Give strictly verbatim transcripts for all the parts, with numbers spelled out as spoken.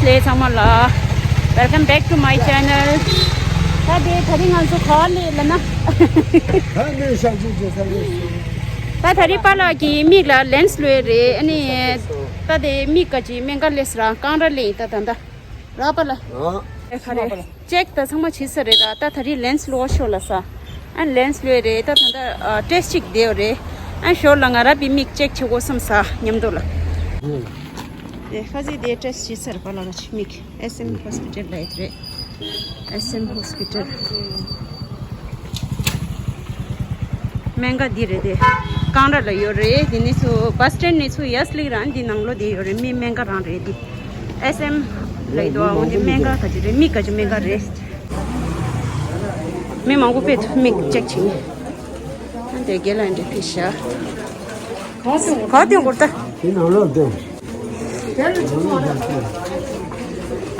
ལས་ཚང་མ་ལ། Welcome back to my channel. ད་དེ་ད་རིང་ང་ཚོ་ག་པར་སླེབས་ལབ་ན། ད་ནས་ཤག་ཅིག་བྱེད་ས་རེད། ད་ད་རིང་པཱ་ལགས་ཀྱི་མིག་ལ་ལེན་སི་ལོས་རེད། ཨ་ནི་ད་དེ་མིག་ག་ཅིག་སྨན་ཁང་སླེབས་ར། ཀང་ར་སླེབས་ཡིན་ད་ད་ད། ར་པཱ་ལགས། ཨ། ཨེ་ག་རེ། ཅེག་ད་ཚང་མ་བྱས་ས་རེད་ར། ད་ད་རིང་ལེན་སི་ལོ་ཤོག་ལབ་ས། ཨ་ལེན་སི་ལོས་རེད། ད་ད་ད་ཨ་ཊེ་སི་ཊི་ཅིག་བསྡད་ཡོད་རེད། ཨ་ཞོར་ལ་ང་ར་པའི་མིག་ཅེག་བྱེད་དགོས་བསམ་ས་མཉམ་དུ་ལ། ཨེ་ཁ་ཟས་དེ་ཊེ་སི་ཊི་བྱས་ས་རེད་པཱ་ལགས་ཀྱི་མིག་ཨེ་སི་ཨེམ་ཧོ་སི་པི་ཊལ་ལབ་ཡས་རེད། ཨེ་སི་ཨེམ་ཧོ་སི་པི་ཊལ། སྨན་ཁང་འདི་རེད་དེ། ཀང་ར་ལ་ཡོད་རེད། དེ་ནས་ཚུར་བྷ་སི་སི་ཊེན་ནས་ཚུར་ཡར་སླེབས་རང་འདི་ནང་ལོགས་དེ་ཡོད་རེད། མི་སྨན་ཁང་རང་རེད་དེ། ཨེ་སི་ཨེམ་ལབ་ཡོད་དོ། འོ་འདི་སྨན་ཁང་ག་ཅིག་རེད། མིག་ག་ཅིག་སྨན་ཁང་རེད། མི་མང་པོ་ཕེབས་འདུག་མིག་ཅེག་བྱེད་མཁན། ཨ་འདི་རྒན་ལགས་འདི་ཕེབས་ཤག་ག་དེ་འགོར་ད། དེ་ནང་ལོགས་འདི།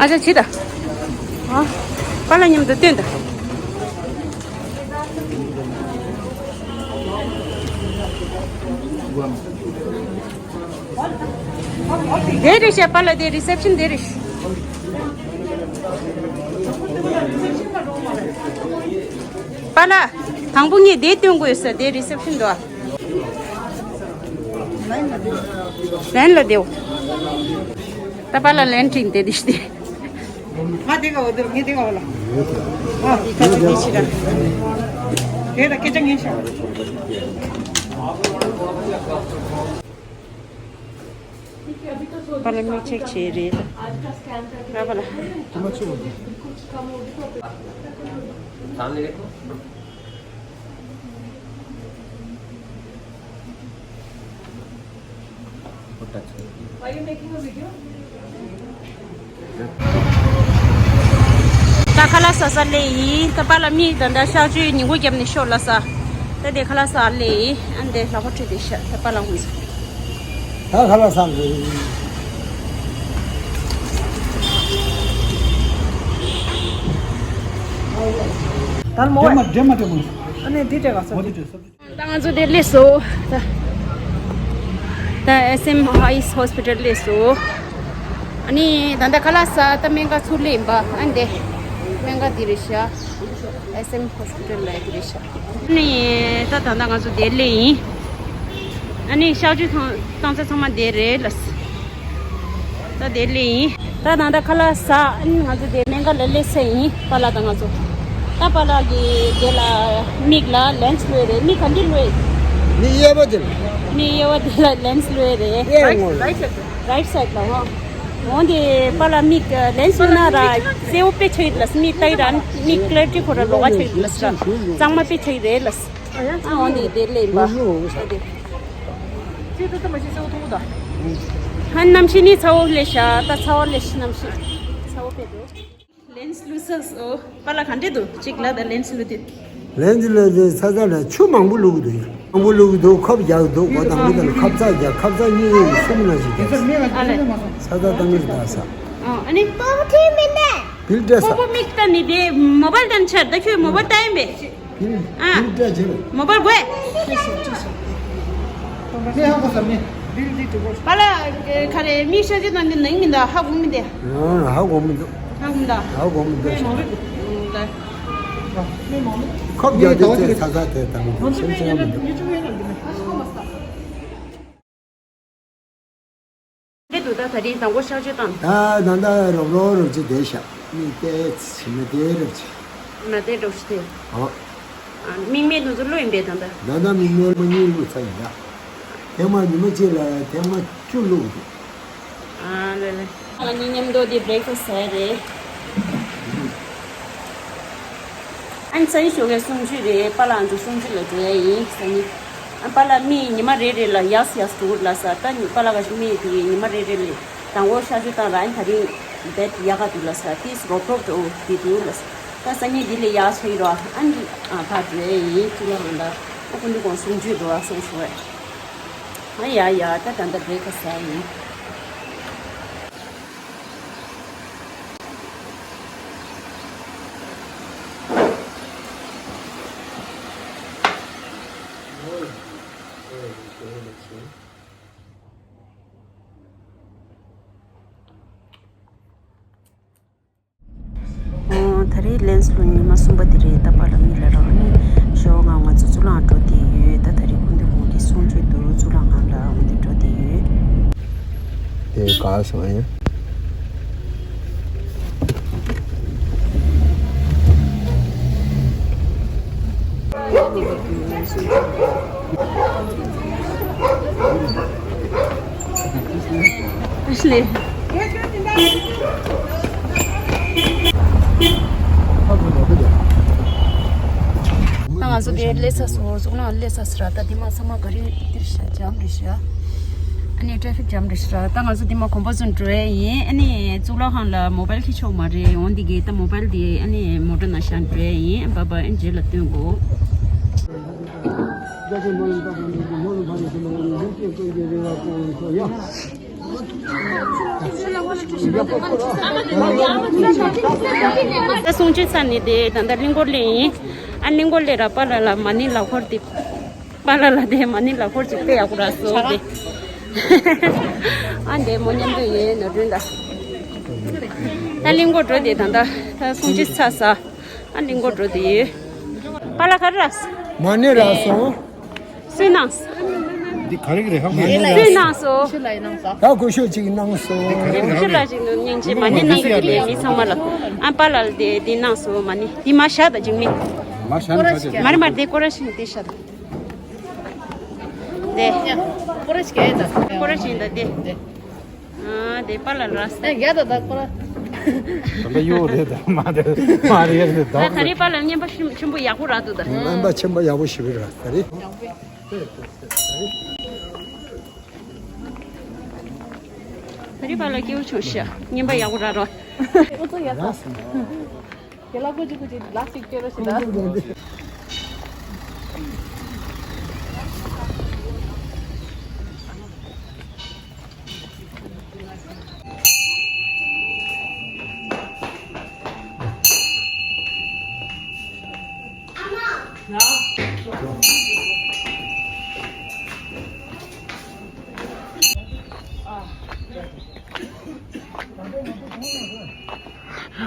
ཨ་ཅག་ཅི་ད། ཨ། པཱ་ལགས་མཉམ་དུ་སྟོན་ད། དེ་རེད་ཤག་པཱ་ལགས་དེ་རི་སེབ་ཤན་དེ་རེད་ཤག་པཱ་ལགས། དང་པོ་ངས་དེ་སྟོན་དགོས་ས་དེ་རི་སེབ་ཤན་འདུག་ཨ། ལན་ལ་དེའོ། ད་པཱ་ལགས་ལན་ཁྲིད་དེ་དེ་ཤི་དེ། ང་དེ་ག་འོ་དེ་ངས་དེ་ག་འོ་ལ། ཨ་དེ་ད་དེ་ཤི་ད། དེ་ད་སྐད་ཆ་ངས་ཤ། པཱ་ལགས་མིག་ཅེག་བྱས་རེད། ང་པཱ་ལགས། Are you making a video? ད་ཁ་ལག་ཟ་ས་སླེབས་ཡིན། ད་པཱ་ལགས་མིག་ད་ད་གཤག་བཅོས་ཉིན་གུང་བརྒྱབ་ནས་ཤོག་ལབ་ས། ད་དེ་ཁ་ལག་ཟ་སླེབས་ཡིན། ཨ་འདི་ལག་པ་འཁྲུད་དེ་ཤག་ད་པཱ་ལགས་ངོས་ཟ། ད་ཁ་ལག་ཟ་དགོས། ད་མོ་འདྲེ་མ་འདྲེ་མ་འདྲེ་མ། ཨ་ནི་འདི་འདྲ་ག་ས། འོ་འདི་འདྲ་ས། ད་ང་ཚོ་དེ་སླེབས་སོང་། ད་ད་ཨེ་སི་ཨེམ་ཨའི་ཧོ་སི་པི་ཊལ་སླེབས་སོང་། ཨ་ནི་ད་ལྟ་ཁ་ལག་ཟ་ད་སྨན་ཁང་ཚུར་སླེབས་ཡིན་པ། ཨ་འདི་སྨན་ཁང་འདི་རེད་ཤག་ཨེ་སི་ཨེམ་ཧོ་སི་པི་ཊལ་ལབ་ཡ་འདི་རེད་ཤག་ཨ་ནི་ད་ད་ལྟ་ང་ཚོ་དེ་སླེབས་ཡིན། ཨ་ནི་གཤག་བཅོས་བཏང་བཏང་ས་ཚང་མ་དེ་རེད་ལ། ད་དེ་སླེབས་ཡིན། ད་ད་ད་ཁ་ལག་ཟ། ཨ་ནི་ང་ཚོ་དེ་སྨན་ཁང་ལ་སླེབས་ཚར་ཡིན། པཱ་ལགས་དང་ང་ཚོ། ད་པཱ་ལགས་ཀྱི་དེ་ལ་མིག་ལ་ལེན་སི་ལོས་རེད། མིག་ག་འདི་ལོས། མིག་གཡས་པ་དེ་ལ། མིག་གཡས་པ་དེ་ལ་ལེན་སི་ལོས་རེད། གཡས་ངོ་ལ། རའིཊ་སའིཌ་ལ་ཧོ། འོན་ཏེ་པཱ་ལགས་མིག་ལེན་སི་ལོས་ན་ར་གསལ་བོ་དཔེ་ཆགས་ཡོད་ལ། མིག་ལྟ་ཡི་ར་མིག་ཀི་ལེར་ཊི་ཁོ་ར་ལོགས་ཀ་ཆགས་ཡོད་ལ་ཟེར། གཙང་མ་དཔེ་ཆགས་ཡི་རེད་ལ། ཨ་འོ་འདི་དེ་ལས་པ། ཁྱེད་ཚོ་ཚང་མ་ཞིག་གསལ་བོ་མཐོང་གི་འདུག་ཧ་གནམ་གཤིས་ནི་ཚ་བོ་ལས་ཤ་ད་ཚ་བོ་ལས་ཤ་གནམ་གཤིས་ཚ་བོ་དཔེ་འདུག་ལེན་སི་ལུས་ས་སོ། པཱ་ལགས་ག་འདྲས་འདུག་ཅིག་ལབ་ད་ལེན་སི་ལུས་དུས། ལེན་སི་ལུས་དུས་ཚ་ཚ་ལ་ཆུ་མང་པོ་བླུགས་འདུག་མང་པོ་བླུགས་འདུག་ཁབ་རྒྱག་འདུག་འོ་དང་མི་དང་ཁབ་ཚ་རྒྱག་ཁབ་ཚ་གཉིས་གསུམ་ན་ཞིག་རྒྱག་ཨ་ལེ། ཚ་ཚ་བཏང་གི་འདུག་ས། ཨ་ནི། ཏོག་ཐེ་མིན་ནས། བིལ་ཏྲ་ས། ཁོ་ཁོ་མིག་ལྟ་ནི་དེ་མོ་བལ་དང་ཆར་ད་ཁྱོད་མོ་བལ་ལྟ་ཡིན་པས། བིལ། ཨ། བིལ་ཏྲ་བྱེད་ལ། མོ་བལ་དགོས། པཱ་ལགས་ག་རེ་མིག་གཤག་བཅོས་དང་འདི་ནང་མི་འདུག་ཧ་གོ་མི་འདུག་ཧ་གོ་མི་འདུག་ཧ་གོ་མི་འདུག་ཁབ་རྒྱག་དུས་ཚེ་ས་ས་དེ་དང་མི་འདུག་སེམས་ཅན་མི་འདུག་འདི་འདུག་ད་ད་རིང་དང་པོ་གཤག་བཅོས་བཏང་། ད་ད་ད་རོབ་རོབ་རོབ་ཅིག་བསྡད་ཤག་མིག་དེ་ཕྱི་མ་དེ་རོབ་ཅིག་མ་དེ་རོབ་ཅིག་དེ། ཨོ། ཨ། མིག་སྨན་དེ་ཚོ་བླུགས་ཡིན་པས་ད་ལྟ། ད་ལྟ་མིག་སྨན་མ་གཉིས་བླུགས་ཚར་ཡིན་ད། ཐེངས་མ་ཉི་མ་གཅིག་ལ་ཐེངས་མ་བཅུ་བླུགས་འདུག་ཨ་ལེ་ལེ། ང་གཉིས་མཉམ་དུ་དེ་བྷི་རེག་ཕ་སི་ཟ་ཡ་རེད། ཨ་ནི་སང་ཉིན་ཞོགས་ཀའི་གསུམ་བཅུ་རེད། པཱ་ལགས་ང་ཚོ་གསུམ་བཅུ་ལ་འགྲོ་ཡ་ཡིན་སང་ཉིན། ཨ། པཱ་ལགས་མིག་ཉི་མ་རེ་རེ་ལ་ཡག་སི་ཡག་སི་འགྲོ་གི་ལབ་ས། ད་ནི་པཱ་ལགས་ག་ཞིག་མིག་དེ་ཉི་མ་རེ་རེ་ལ་དང་པོ་གཤག་བཅོས་བཏང་ར། ཨ་ནི་ད་རིང་བེད་ཡག་ག་འདུག་ལབ་ས། ཏིས་རོབ་རོབ་འགྲོ་དེ་འདུག་ལབ་ས། ད་སང་ཉིན་འདི་ལས་ཡག་ཆགས་ཡོད་ར། ཨ་ནི་ཨ་ཕར་འགྲོ་ཡ་ཡིན། གཙུག་ལག་ཁང་ད་ཨ་ཁུ་འདི་གོང་གསུམ་བཅུ་འགྲོ་བ་སོང་ཞུ་བས། ཨ་ཡ་ཡ། ད་ད་ལྟ་བྷི་རེག་ཕ་སི་ཟ་ཡ་ཡིན། ལན་སི་ལུ་ཉི་མ་གསུམ་པ་དེ་རེད། ད་པཱ་ལགས་མི་ལ་རག་ནི་ཞོགས་ང་ང་ཚོ་གཙུག་ལག་འགྲོ་དེ་ཡོད། ད་ད་རེས་སྐུ་མདུན་ཁོང་གི་གསུང་ཆོས་འདུག་གཙུག་ལག་ཁང་ལ་འོང་དེ་འགྲོ་དེ་ཡོད། དེ་ག་སོང་ཡ། ལེ། ད་ང་ཚོ་དེ་སླེབས་ཚར་སོང་། གཙུག་ལག་སླེབས་ཚར་སོང་ར། ད་དེ་མ་ཚང་མ་ག་རེ་འདིར་ཤ་ཇམ་རེད་ཤག་ཨ་ནི་ཊེ་ཕིག་ཇམ་རེད་ཤག་ད་ང་ཚོ་དེ་མ་གོམ་པ་ཚོ་འགྲོ་ཡ་ཡིན། ཨ་ནི་གཙུག་ལག་ཁང་ལ་མོ་བལ་འཁྱེར་ཆོག་མ་རེད། འོང་དེ་གི་ད་མོ་བལ་དེ་ཨ་ནི་མོ་ཊ་ནང་བཞག་འགྲོ་ཡ་ཡིན། བཱ་བཱ། ཨ་ནི་རྗེས་ལ་སྟོན་གོ། ད་གསུང་ཆོས་ཚར་ནས་དེ་ད་ལྟ་གླིང་སྐོར་སླེབས་ཡིན། ཨ་གླིང་སྐོར་སླེབས་ར། པཱ་ལགས་ལ་མ་ཎི་ལག་འཁོར་དེ། པཱ་ལགས་ལ་དེ་མ་ཎི་ལག་འཁོར་ཅིག་སྟེར་ཡག་པོ་རག་སོང་དེ། ཨ་འདི་མོ་མཉམ་དུ་ཡོད་ན་དྲན་ད། ད་གླིང་སྐོར་འགྲོ་དེ་ད་ད་ད་གསུང་ཆོས་ཚར་ས། ཨ་གླིང་སྐོར་འགྲོ་དེ་ཡོད། པཱ་ལགས་ག་རེ་རག་སོང་། མ་ཎི་རག་སོང་། སུས་གནང་སོང་། འདི་ག་རེ་རེད་ཧ་མ་རེད། སུས་གནང་སོང་། ད་སྐུ་ཞབས་ཅིག་གནང་སོང་། སྐུ་ཞབས་ལགས་ཅིག་ནང་སྙིང་རྗེ་མ་ཎི་གནང་གི་རེད། མི་ཚང་མ་ལ། ཨ་པཱ་ལགས་དེ་དེ་གནང་སོང་། མ་ཎི་དེ་མ་བཞག་ད་འཇིགས་མེད། མ་བཞག་ན་ཆ་ཆ། མ་རེད་མ་རེད། དེ་སྐོར་ར་ཤིང་དེ་བཞག་ད། དེ་སྐོར་ར་ཤིང་ད་དེ། ཨ་དེ་པཱ་ལགས་རག་སོང་། ད་ཡོད་རེད་ད། མ་རེད་མ་རེད་རེད་ད། ད་ད་རེས་པཱ་ལགས་རྔན་པ་ཆེན་པོ་ཡག་པོ་རག་འདུག་ད། རྔན་པ་ཆེན་པོ་ཡག་པོ་ཞེ་པོ་རག་ད་རེད། ད་རེས་པཱ་ལགས་སྐྱིད་པོ་བྱུང་ཤག་རྔན་པ་ཡག་པོ་རག་རོགས། ཨུ་ཚུགས་ཡག་ས། དེ་ལ་ཀུ་ཅི་ཀུ་ཅི་ལ་ཞིག་སྤྲད་རོགས་ཞེ་ད།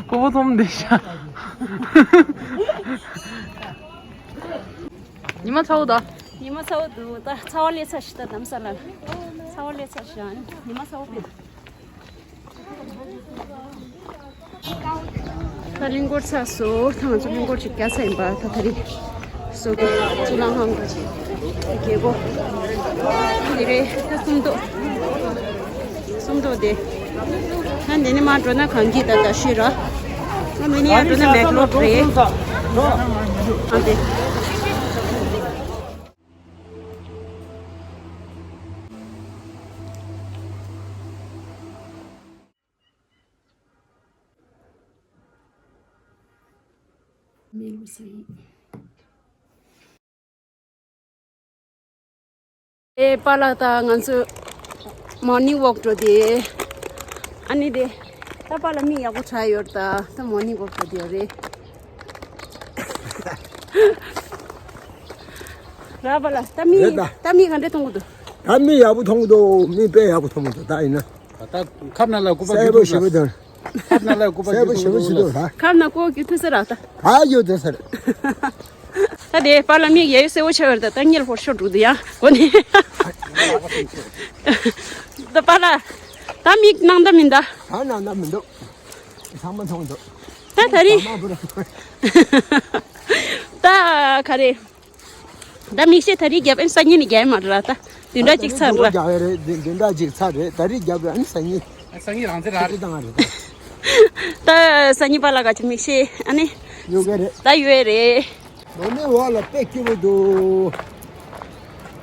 ཕོ་བོ་ཚོམ་འདི་ཤ། ཉི་མ་ཚ་བོ་ད། ཉི་མ་ཚ་བོ་འདུག་ད་ཚ་བ་ལས་ཚ་ཤི་ད་དམ་ས་ལ། ཚ་བ་ལས་ཚ་ཤི་ཨ་ནི་ཉི་མ་ཚ་བོ་ཕེབས། ད་གླིང་སྐོར་ཚར་སོང་། ད་ང་ཚོ་གླིང་སྐོར་ཅིག་རྒྱག་ཚར་ཡིན་པ། ད་ད་རེས་སོ་གི་གཙུག་ལག་ཁང་གི་རྒྱལ་སྒོ་དེ་རེད། ད་སུམ་མདོ་སུམ་མདོ་དེ། ད་འདི་ནས་མར་འགྲོ་ན་གངས་སྐྱིད་ད་ད་ཤི་ར། ད་མི་ནི་ཡར་འགྲོ་ན་མེག་ལོར་རེད། ཨ་དེ། མེ་ལུ་སི། ཨེ་པཱ་ལགས་ད་ང་ཚོ་མོར་ནིང་ཝོག་འགྲོ་དེ། ཨ་ནི་དེ། ད་པཱ་ལགས་མིག་ཡག་པོ་ཆགས་ཡོད་ད། ད་མོར་ནིང་ཝོག་འགྲོ་དེ་རེད། ར་པཱ་ལགས་ད་མིག་རེད་ད། ད་མིག་ག་འདྲས་མཐོང་གི་འདུག་ད་མིག་ཡག་པོ་མཐོང་གི་འདུག་མིག་དཔེ་ཡག་པོ་མཐོང་གི་འདུག་ད་ཡིན་ན། ད་ཁབ་ནང་ལ་སྐུད་པ་གསལ་པོ་རྒྱུག་ཞེ་པོ་འདུག་འདུག་ཁབ་ནང་ལ་སྐུད་པ་ཁབ་རྒྱུག་ནང་འདུག་ཁབ་ནང་སྐུད་རྒྱུག་ཐུབ་ས་རག་ད། ད་ཡོད་དེ་ཟེར། ད་དེ་པཱ་ལགས་མིག་ཡ་ཡོ་གསལ་པོ་ཆགས་ཡོད་ད། ད་དངུལ་ཧོར་ཤོར་འགྲོ་འདུག་ཡ་གོ་ནི། ད་པཱ་ལགས། ད་མིག་ནང་ད་མིན་ད། ད་ནང་ད་མི་འདུག་ཚང་མ་མཐོང་འདུག་ད་ད་རེས། ཚང་མ་མཐོང་འདུག་ད་ག་རེ། ད་མིག་ཤེལ་ད་རེས་བརྒྱབ་ཨན་སང་ཉིན་ནས་བརྒྱབ་མ་རེད་ད། བདུན་ཕྲག་གཅིག་ཚར་ར། བརྒྱབ་རེད། བདུན་ཕྲག་གཅིག་ཚར་རེད། ད་རེས་བརྒྱབ་ཨན་སང་ཉིན། སང་ཉིན་རང་ཚེ་ར་རེད། ད་སང་ཉིན་པཱ་ལགས་ག་ཅི་མིག་ཤེལ་ཨ་ནི། ཡོད་གི་རེད། ད་ཡོད་རེད། ལོ་ནས་འོག་ལ་དཔེ་སྐྱིད་པོ་འདུག་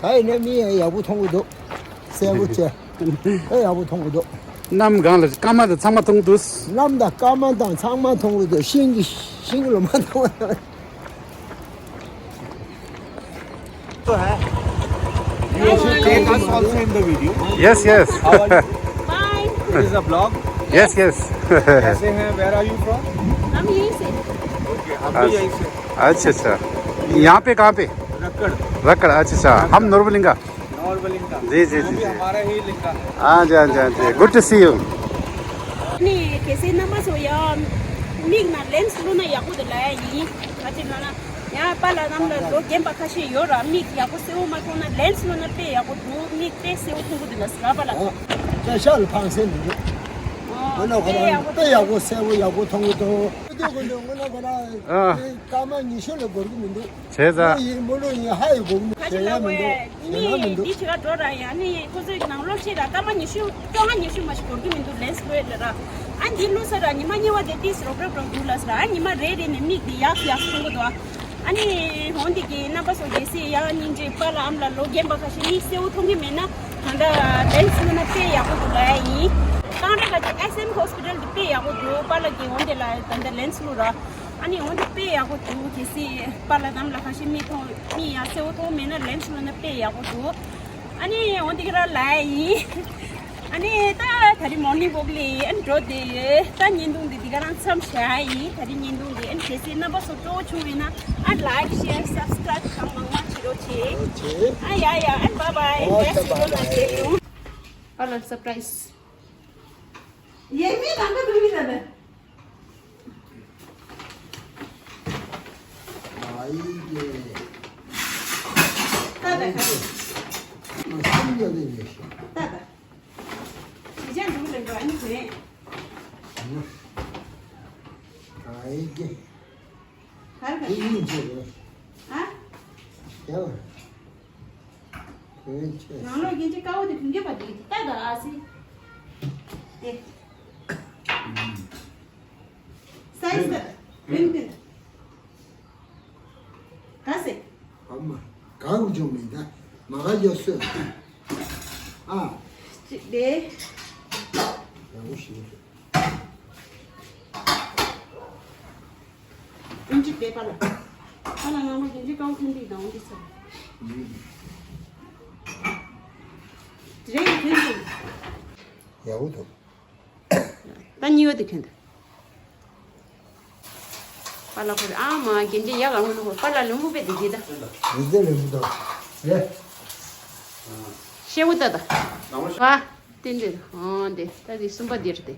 ད་ཡིན་ན་མི་ཡང་ཡག་པོ་མཐོང་གི་འདུག་གསལ་པོ་བྱས། དཔེ་ཡག་པོ་མཐོང་གི་འདུག་གནམ་གང་ལ་སྐར་མ་དང་ཚང་མ་མཐོང་འདུག་གནམ་དང་སྐར་མ་དང་ཚང་མ་མཐོང་གི་འདུག་ཤིང་གི་ཤིང་ལོ་མ་མཐོང་། You also take us also in the video. Yes, yes. How are you? Fine. It is a vlog. Yes, yes. कैसे हैं? Where are you from? हम यहीं से। Okay, हम भी यहीं से। अच्छा, अच्छा। यहाँ पे कहाँ पे? रक्कड़। रक्कड़, अच्छा, अच्छा। हम नोरबलिंगा। नोरबलिंगा। जी, जी, जी, जी। हमारा ही लिंगा है। हाँ जी, हाँ जी, हाँ जी। Good to see you. नहीं, कैसे नमस हो यार? མིག་ནང་ལེན་སི་བླུགས་ན་ཡག་པོ་འདུག་ལབ་ཡ་ཡིན། ག་ཅི་ལབ་ན། ཡང་པཱ་ལགས་རྣམས་ལ་ལོ་རྒན་པ་ཁ་ཤས་ཡོད་ར། མིག་ཡག་པོ་གསལ་བོ་མ་མཐོང་ན་ལེན་སི་བླུགས་ན་དཔེ་ཡག་པོ་འདུག་མིག་དཔེ་གསལ་བོ་མཐོང་གི་འདུག་ལབ་ཟེར་ར་པཱ་ལགས། ཨོ། ཅ་ཤག་ལ་ཕངས་སེམས་མི་འདུག་ཨོ། ང་ལ་ཁོ་དཔེ་ཡག་རང་པོ་དཔེ་ཡག་པོ་གསལ་བོ་ཡག་པོ་མཐོང་གི་འདུག་དེ་དགོས་འདུག་ང་ལ་ཁོ་རང་ཨ། དེ་སྐར་མ་ཉི་ཤུ་ལས་འགོར་གི་མི་འདུག་བྱས་ཙང་། མོ་ཡིན་མོ་ལོ་ཡིན་ཧ་ཡི་གོ་གི་མི་ཁ་ཆེ་ཆེ་ལ་ཡ་མི་འགོ་འདུག་ཡ་ཁྱེད་ཡ་མི་ནི་འདུག་འདི་ཆེ་ལ་འགྲོ་ར་ཡ་ནི་ཁོ་ཚོའི་ནང་ལོགས་ཆེ་ར་སྐར་མ་ཉི་ཤུ་བཅོ་ལྔ་ཉི་ཤུ་མ་ཞིག་འགོར་གི་མི་འདུག་ལེན་སི་ལོས་ལ་ར། ཨ་འདི་བླུགས་ས་ར་ཉི་མ་གཉིས་པ་དེ་ཏིས་རོབ་རོབ་རོབ་འདུག་ལ་ས་ར། ཨ་ཉི་མ་རེ་རེ་ནས་མིག་འདི་ཡག་ཡག་མཐོང་གི་འདུག་ཨ་ནི་འོན་ཏེ་གི་རྣམ་པ་ཚོ་གལ་སྲིད་ཡང་སྙིང་རྗེ་པཱ་ལགས་ཨ་མ་ལགས་ལོ་རྒན་པ་ཁ་ཤས་མིག་གསལ་བོ་མཐོང་གི་མེད་ན་ད་ལྟ་ལེན་སི་བླུགས་ན་དཔེ་ཡག་པོ་འདུག་ལ་ཡིན། གང་འདྲ་ག་ཅི་ཨེས་ཨེམ་ཧོ་སི་པི་ཊལ་དེ་དཔེ་ཡག་པོ་འདུག་པཱ་ལགས་ཀྱིས་འོན་ཏེ་ལ་ད་ལྟ་ལེན་སི་བླུགས་ར། ཨ་ནི་འོན་ཏེ་དཔེ་ཡག་པོ་འདུག་གལ་སྲིད་པཱ་ལགས་རྣམས་ལ་ཁ་ཤས་མིག་མཐོང་མིག་ཡང་གསལ་བོ་མཐོང་མེད་ན་ལེན་སི་བླུགས་ན་དཔེ་ཡག་པོ་འདུག་ཨ་ནི་འོན་ཏེ་གི་ར་ལ་ཡིན། ཨ་ནི་ད་ད་རིང་མོར་ནིང་ཝོག་ལ་ཨ་ནི་འགྲོ་དེ་ད་བརྙན་ཐུང་འདི་འདི་ག་རང་མཚམས་བཞག་ཡིན། ད་རིང་བརྙན་ཐུང་འདི་ཨ་ནི་གལ་སྲིད་རྣམ་པ་ཚོ་སྤྲོ་བོ་བྱུང་བས་ན་ཨ་ལའིཀ་ཤེར་སབ་སི་ཀ་རའིབ་གང་མང་མང་བྱེད་རོགས་བྱེད། ཨ་ཡ་ཡ་ཨ་ནི་བཱའི་བཱའི། ཨོ་ནེག་སི་ཊི་ཝི་ཌི་ཡོ་ལ་མཇལ་ཡོང་། པཱ་ལགས་སར་པ་རའི་ཛི། ཡེ་མི་དང་པོ་དུ་མི་ལ་ལ། ཨ་ཡི་ཀེ། ཏ་ཏ་ཁ། ཨ་སུམ་ཡ་ལེ་ལེ་ཤ། ཏ་ཏ། ཞི་ཅང་འདུག་ལེ་འགྲོ་ཨ་ནི་བྱེད། ཨ་ཡི་ཀེ། ཧར་ག་ཨི་ཡིན་ཅེ་རེད། ཨ། ཡ། ཁོའི་ཆེ། ནང་ལོགས་རྒྱན་ཆ་དཀར་པོ་དེ་གུན་གྱི་པ་དེ་ལྟ་ད་ཨ་སི། དེ། སའི་ཛི་ད། གུན་གུན། ག་སེ། ཨ་མ། ག་གུ་ཅུང་མིན་ད། མ་ག་ཡོད་སོ། ཨ། ཅི་དེ། ཡག་པོ་ཞིག་རེད། ཨིན་ཇི་པེ་པ་ལ། ཨ་ལ་ང་མ་གིན་ཇི་ཀའོ་ཐེན་ཏིག་དང་ཨིན་ཇི་ཚ། དེ་རིང་གི་ཐེན་ཏིག་ཡག་པོ་འདུག་ད་གཉིས་པ་དེ་ཐོན་ཏེ། པ་ལ་ཁོ་རེ་ཨ་མ་གིན་ཇི་ཡག་ལ་ངོ་ནུ་ཁོ་པ་ལ་ལུང་བུ་པེ་དེ་གི་ད། རི་རྩེ་ལུང་བུ་འདུག་རེད། ཤེ་བུ་ད་ད། བ། ཏན་ཏན་ཨང་དེ་ད་དེ་གསུམ་པ་དེ་རེད་དེ།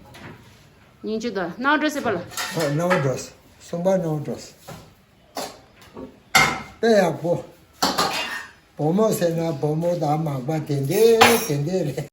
ཉིན་བཅུ་དང་ནའོ་འགྲོ་སྲིད་པ་ལ། ཨ་ནའོ་འགྲོ་སྲིད། གསུམ་པ་ནའོ་འགྲོ་སྲིད། དཔེ་ཡག་པོ། བུ་མོ་ཟེར་ན་བུ་མོ་དང་མག་པ་དེ་འདྲས་དེ་འདྲས་རེད།